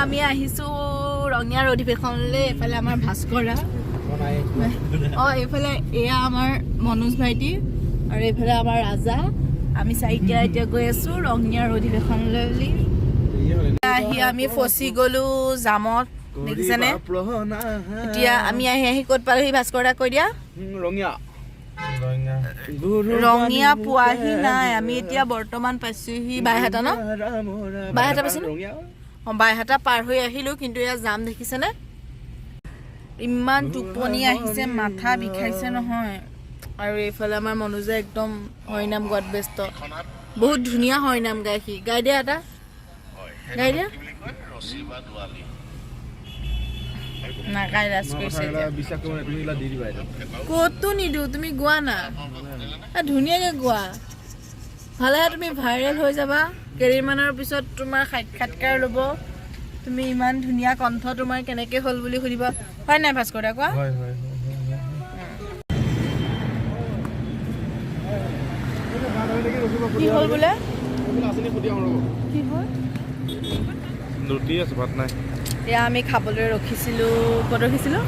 আমি আহিছোঁ ৰঙিয়াৰ অধিৱেশনলৈ। এইফালে আমাৰ ভাস্কৰা, এইফালে এয়া আমাৰ মনোজ ভাইটি আৰু এইফালে আমাৰ ৰাজা। আমি চাৰিটা এতিয়া গৈ আছোঁ ৰঙিয়াৰ অধিৱেশনলৈ বুলি। আহি আমি ফচি গ'লো জামত, দেখিছেনে? এতিয়া আমি আহি আহি ক'ত পালোহি ভাস্কৰ দা, কৈ দিয়া। ৰঙিয়া। ৰঙিয়া পোৱাহি নাই, আমি এতিয়া বৰ্তমান পাইছোহি বাইহাটা ন? বাইহাটা পাইছো ন? বাইহাটা পাৰ হৈ আহিলো, কিন্তু এয়া জাম দেখিছেনে? ইমান টোপনি আহিছে, মাথা বিষাইছে নহয়। আৰু এইফালে আমাৰ মনোজে একদম হৰিনাম গোৱাত ব্যস্ত। বহুত ধুনীয়া হৰিনাম গায় সি। গাই দিয়া এটা, গাই দিয়া। নাগাই, লাজ কৰিছে এতিয়া। বিশ্বাস কৰিব, তুমি এইবিলাক দি দিবা এইটো। ক'তো নিদিওঁ, তুমি গোৱা না। ধুনীয়াকে গোৱা, ভালেহে তুমি ভাইৰেল হৈ যাবা। কেইদিনমানৰ পিছত তোমাৰ সাক্ষাৎকাৰ ল'ব, তুমি ইমান ধুনীয়া কণ্ঠ তোমাৰ কেনেকে হ'ল বুলি সুধিব। হয় নাই ভাস্কৰ দা, কোৱা? হয় হয় হয়। কি হ'ল বোলে? কি হ'ল? ৰুটি আছে, ভাত নাই। এতিয়া আমি খাবলৈ ৰখিছিলোঁ, ক'ত ৰখিছিলোঁ?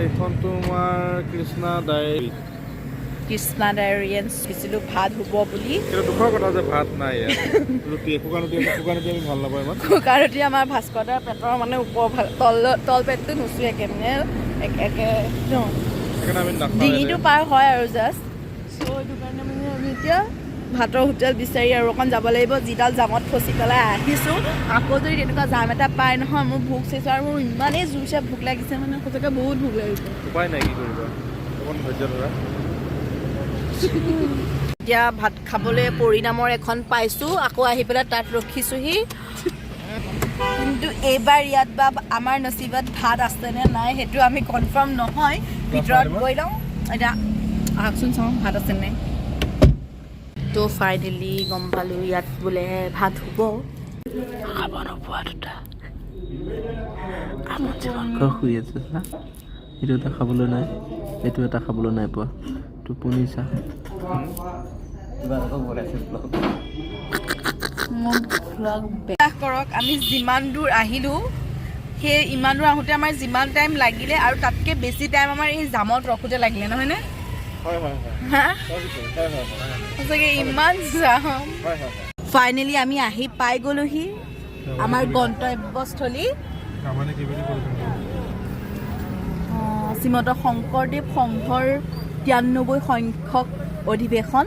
এইখন তোমাৰ কৃষ্ণা ডায়েৰী। কৃষ্ণা ডায়েৰী ৰখিছিলোঁ ভাত হ'ব বুলি। কিন্তু দুখৰ কথা যে ভাত নাই ইয়াত, ৰুটি, শুকান ৰুটি আছে। শুকান ৰুটি আমি ভাল নাপাওঁ ইমান। শুকান ৰুটি আমাৰ ভাস্কৰ দাৰ পেটৰ মানে ওপৰ ভাল তল তল পেটটো নুচুৱে মানে একে ন। সেইকাৰণে আমি নাখাওঁ। ডিঙিটো পাৰ হয় আৰু জাষ্ট। চ' সেইটো কাৰণে মানে আমি এতিয়া ভাতৰ হোটেল বিচাৰি আৰু অকণ যাব লাগিব। যিডাল জামত ফচি পেলাই আহিছোঁ, আকৌ যদি তেনেকুৱা জাম এটা পায় নহয়, মোৰ ভোক চাইছোঁ আৰু মোৰ ইমানেই জোৰছে ভোক লাগিছে, মানে সঁচাকৈ বহুত ভোক লাগিছে। উপায় নাই, কি কৰিবা, অকণ ধৈৰ্য ধৰা। এতিয়া ভাত খাবলৈ পৰিণামৰ এখন পাইছোঁ, আকৌ আহি পেলাই তাত ৰখিছোঁহি। কিন্তু এইবাৰ ইয়াত বা আমাৰ নচিবত ভাত আছেনে নাই সেইটো আমি কনফাৰ্ম নহয়। ভিতৰত গৈ লওঁ এতিয়া, আহকচোন চাওঁ ভাত আছে নাই। তো ফাইনেলি গম পালোঁ ইয়াত বোলে ভাত হ'ব। খাব নোপোৱা দুটা আমন জীৱন। শুই আছে চা। এইটো এটা খাবলৈ নাই, এইটো এটা খাবলৈ নাই পোৱা। টোপনি চা। বিশ্বাস কৰক, আমি যিমান দূৰ আহিলোঁ, সেই ইমান দূৰ আহোঁতে আমাৰ যিমান টাইম লাগিলে আৰু তাতকৈ বেছি টাইম আমাৰ এই জামত ৰখোঁতে লাগিলে, নহয়নে? হয় হয় হয়। হা? হয় হয় হয়। সঁচাকৈ ইমান জাম। হয় হয় হয়। ফাইনেলি আমি আহি পাই গ'লোহি আমাৰ গন্তব্যস্থলী। মানে কি বুলি ক'লো? শ্ৰীমন্ত শংকৰদেৱ সংঘৰ 93 সংখ্যক অধিৱেশন,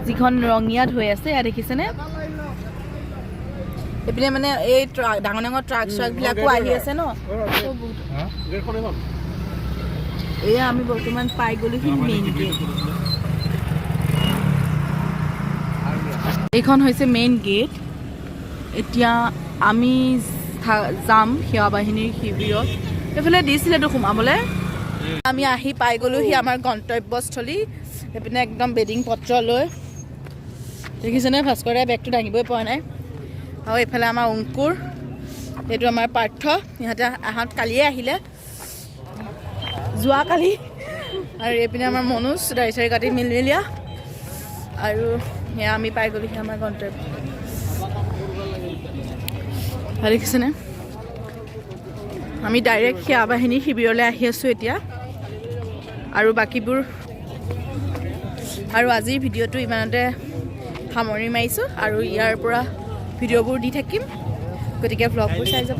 যিখন ৰঙিয়াত হৈ আছে, এয়া দেখিছেনে? এইপিনে মানে এই ট্ৰাক, ডাঙৰ ডাঙৰ ট্ৰাক চ্ৰাকবিলাকো আহি আছে ন। গেটখন এইখন। এয়া আমি বৰ্তমান পাই গ'লোহি মেইন গেট। এইখন হৈছে মেইন গেট। এতিয়া আমি যাম সেৱা বাহিনীৰ শিবিৰত। এইফালে দিছিলেতো সোমাবলৈ। আমি আহি পাই গ'লোহি আমাৰ গন্তব্যস্থলী। সেইপিনে একদম বেডিং পত্ৰ লৈ দেখিছেনে, ভাস্কৰে বেগটো দাঙিবই পৰা নাই। আৰু এইফালে আমাৰ অংকুৰ, এইটো আমাৰ পাৰ্থ। ইহঁতে আহঁত কালিয়ে আহিলে, যোৱাকালি। আৰু এইপিনে আমাৰ মনোজ দাড়ি চাড়ি কাটি মিলমিলীয়া। আৰু সেয়া আমি পাই গ'লোহি আমাৰ গন্তব্য। ভাল দেখিছেনে? আমি ডাইৰেক্ট সেৱা বাহিনী শিবিৰলৈ আহি আছোঁ এতিয়া। আৰু বাকীবোৰ আৰু আজিৰ ভিডিঅ'টো ইমানতে সামৰণি মাৰিছোঁ। আৰু ইয়াৰ পৰা ভিডিঅ'বোৰ দি থাকিম, গতিকে ভ্লগবোৰ চাই যাব।